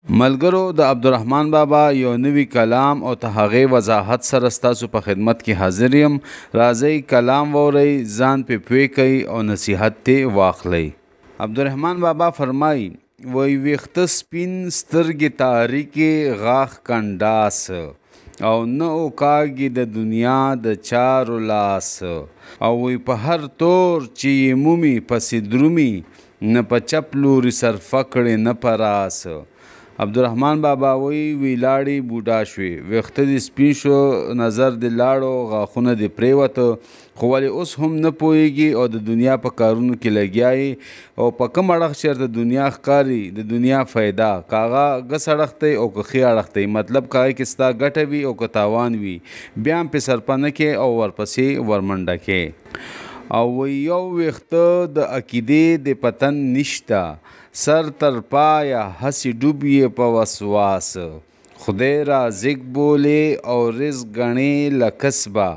ملګرو د عبدالرحمن بابا یو نوي کلام او د هغې وضاحت سره ستاسو په خدمت کې حاضر یم. راځئ کلام واورئ، ځان پې پوه کړئ او نصیحت ترې واخلئ. عبدالرحمن بابا فرمایي: وایي ویښته سپین، سترګې تاریکې، غاښ کنډاس، او نه اوکاږي د دنیا د چارو لاس، او وایي په هر تور چې یې مومي پسې درومي، نه په چپ لوري صرفه کړي نه په راس. عبدالرحمن بابا وایي: وی لاړې بوډا شوې، ویښته دې سپین شو، نظر دې لاړو، غاښونه دې پرېوته، خو ولې اوس هم نه پوهېږي او د دنیا په کارونو کې لګیا یې، او په کوم اړخ چېرته دنیا ښکاري، د دنیا فایده که هغه ګس اړخ ته او که ښي اړخ ته، مطلب که هغې کې ستا ګټه وي او که تاوان وي، بیا هم پې سرپه نه کې او ورپسې ورمنډه کې. او وایي یو ویښته د عقیدې د پتن نشته، سر تر پایه هسې ډوب یې په وسواس، خدای رازق بولې او رزق ګڼې له کسبه،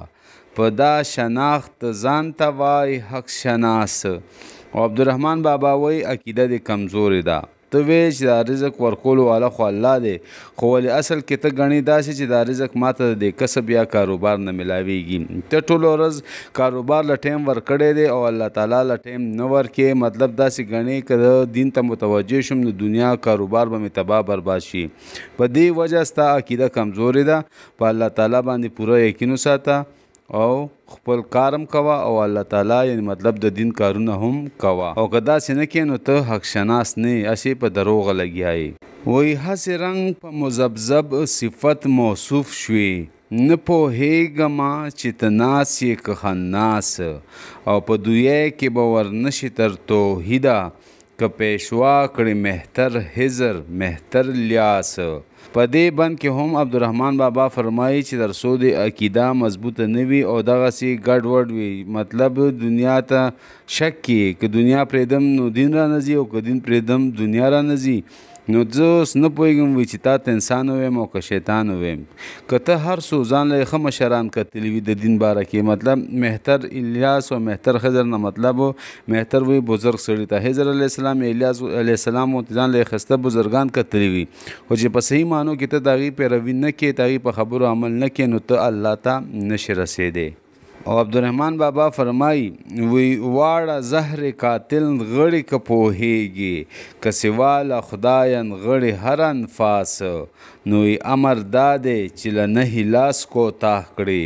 په دا شناخت ځان ته وای حق شناس. او عبدالرحمن بابا وایي عقیده دې کمزورې ده، ته وایې چې دا رزق ورکولو والا خو الله دی، خو ولې اصل کې ته ګڼې داسې چې دا رزق ماته د دې کسب یا کاروبار نه ملاویږي. ته ټوله ورځ کاروبار له ټایم ورکړی دی او الله تعالی له ټایم نه ورکې، مطلب داسې ګڼې که زه دین ته متوجه شم نو دنیا کاروبار به مې تباه برباد شي. په دې وجه ستا عقیده کمزورې ده، په الله تعالی باندې پوره یقین وساته او خپل کار هم کوه او الله تعالی یعنی مطلب د دین کارونه هم کوه، او که داسې نه کې نو ته حق شناس نه یې، هسې په دروغه لګیا یې. وایي هسې رنګ په مذبذب صفت موصوف شوې، نه پوهېږمه چې ته ناس یې که خناس، او په دوی کې به ورنشي تر توحیده، که پیشوا کړي مهتر حضر مهتر لیاس. په دې بند کې هم عبدالرحمن بابا فرمایي چې تر څو دې عقیده مضبوطه نه وي او دغسې ګډوډ وي، مطلب دنیا ته شک کې، که دنیا پرېږدم نو دین رانه ځي او که دین پرېږدم دنیا رانه ځي، نو زه اوس نه پوهېږم وي چې تا ته انسان ووایم او که شیطان ووایم. که ته هر څو ځان له ښه مشران کتلي وي د دین باره کې، مطلب مهتر الیاس او مهتر خضر نه مطلب مهتر وي بزرګ سړي ته، خضر علیه السلام الیاس علیه السلام ځان له ښایسته بزرګان کتلي وي، خو چې په صحیح معنو کې ته د هغې پیروي نه کې، د هغې په خبرو عمل نه کې، نو ته الله ته نه شې رسېدی. او عبدالرحمن بابا فرمایي: وی واړه زهر قاتل نغړي که پوهېږي، که سوا له خدایه نغړي هر انفاس، نو یې امر دا دی چې له نهي لاس کوتاه کړي،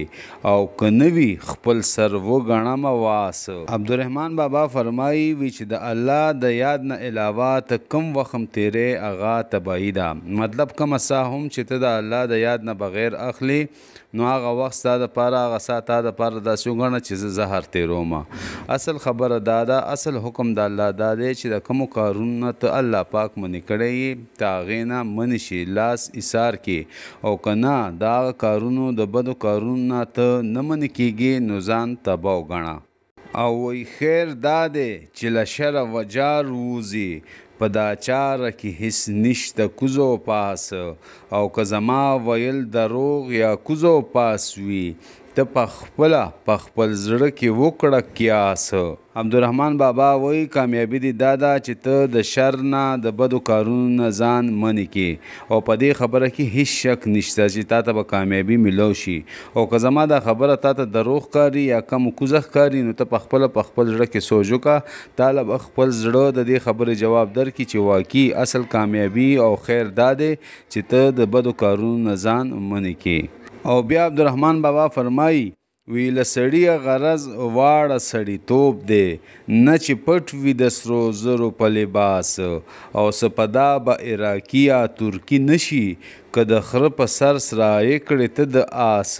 او که نه وي خپل سر وګڼه مواس. عبدالرحمن بابا فرمایي وی چې د الله د یاد نه علاوه ته کوم وخت هم تېری هغه تباهي ده، مطلب کومه ساه هم چې ته د الله د یاد نه بغیر اخلې نو هغه وخت ستا دپاره هغه ساه تا دپاره داسې وګڼه چې زه زهر تېروم. اصل خبره دا ده، اصل حکم د الله دا دی چې د کومو کارونو نه ته الله پاک منې کړی یې ته هغې نه منې شي، لاس ایسار کې، او که نه د هغه کارونو د بدو کارونو نه ته نه منې کېږي نو ځان تباه وګڼه. او وایي خیر دا دی چې له شره وجار ووځي، په دا چاره کې هیڅ نشته کوز او پاس، او که زما ویل دروغ یا کوز او پاس وي، ته په خپله په خپل زړه کې وکړه قیاس. عبدالرحمن بابا وایي کامیابي دې دا ده چې ته د شر نه د بدو کارونو نه ځان منې کې، او په دې خبره کې هیڅ شک نشته چې تا ته به کامیابي میلاو شي، او که زما دا خبره تا ته دروغ ښکاري یا کم کوزه ښکاري نو ته په خپله په خپل زړه کې سوچ وکړه، تا له به خپل زړه د دې خبرې جواب درکړي چې واقعي اصل کامیابي او خیر دا دی چې ته د بدو کارونو نه ځان منې کې. او بیا عبدالرحمن بابا فرمایي: وی له سړیه غرض واړه سړیتوب دی، نه چې پټ وي د سرو زرو په لباس، او څه په دا به عراقي یا ترکي نشي، که د خره په سر سرایې کړې ته د آس.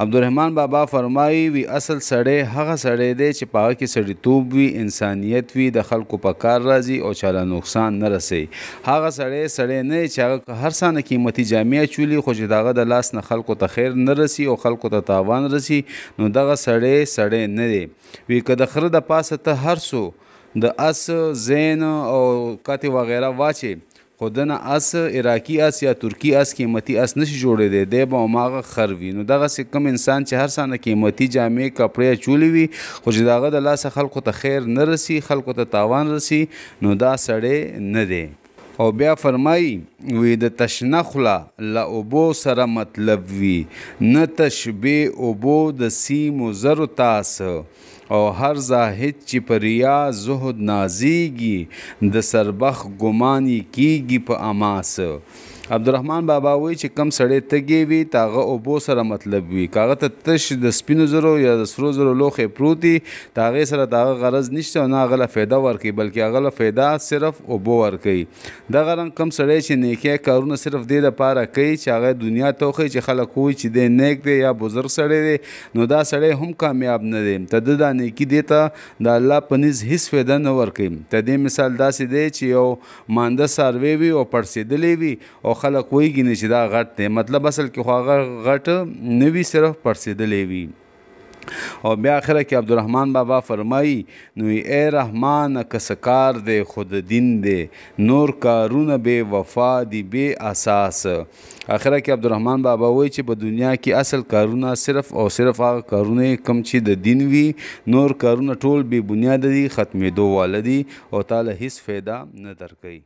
عبدالرحمن بابا فرمایي: وی اصل سړی هغه سړی دی چې په هغه کې سړیتوب وي، انسانیت وي، د خلکو په کار راځي او چاله نقصان نه رسوي. هغه سړی سړی نه دی چې هغه که هر څه نه قیمتي جامې اچولي، خو چې د هغه د لاس نه خلکو ته خیر نه رسي او خلکو ته تاوان رسي، نو دغه سړی سړی نه دی. وی که د خره د پاسه ته هر څو د اس زین او کتې وغیره واچې، خو دنه اس عراقي اس یا ترکي اس قیمتي اس نشي جوړېدی، دی به هماغه خر وي. نو دغسې کوم انسان چې هر څه نه قیمتي جامې کپړې اچولي وي، خو چې د هغه د لاسه خلکو ته خیر نه رسي، خلکو ته تاوان رسي، نو دا سړی نه دی. او بیا فرمایي وی د تشنه خوله له اوبو سره مطلب وي، نه تش بې اوبو د سیمو زرو تاس. او هر زاهد چې په ریا زهد نازیږي، د سربخ ګمان یې کیږي په اماس. عبدالرحمن بابا وایي چې کم سړی تږی وي ته هغه اوبو سره مطلب وي، که هغه ته تش د سپینو زرو یا د سرو زرو لوښی پروت وي ته هغې سره د هغه غرض نشته او نه هغه له فایده ورکوي، بلکې هغه له فایده صرف اوبو ورکوي. دغه رنګ کم سړی چې نیکی کارونه صرف دې دپاره کوي چې هغه دنیا ته وښیي چې خلک ووایي چې دی نیک دی یا بزرګ سړی دی، نو دا سړی هم کامیاب نه دی. ته ده دا نیکي دې ته د الله په نزد هیڅ فایده نه ورکوي. ته دې مثال داسې دی چې یو مانده څاروی وي او پړسېدلی وي او خلک وایي ګینې چې دا غټ دی، مطلب اصل کې خو هغه غټ نه وي، صرف پړسېدلی وي. او بیا اخره کې عبدالرحمن بابا فرمایي نو ای رحمان که څه کار دی خو د دین دی، نور کارونه بې وفا دي بې اساس. اخره کې عبدالرحمن بابا وایي چې په دنیا کې اصل کارونه صرف او صرف هغه کارونه کوم چې د دین وي، نور کارونه ټول بې بنیاده دي، ختمېدو واله دي او تا له هیڅ فایده نه درکوي.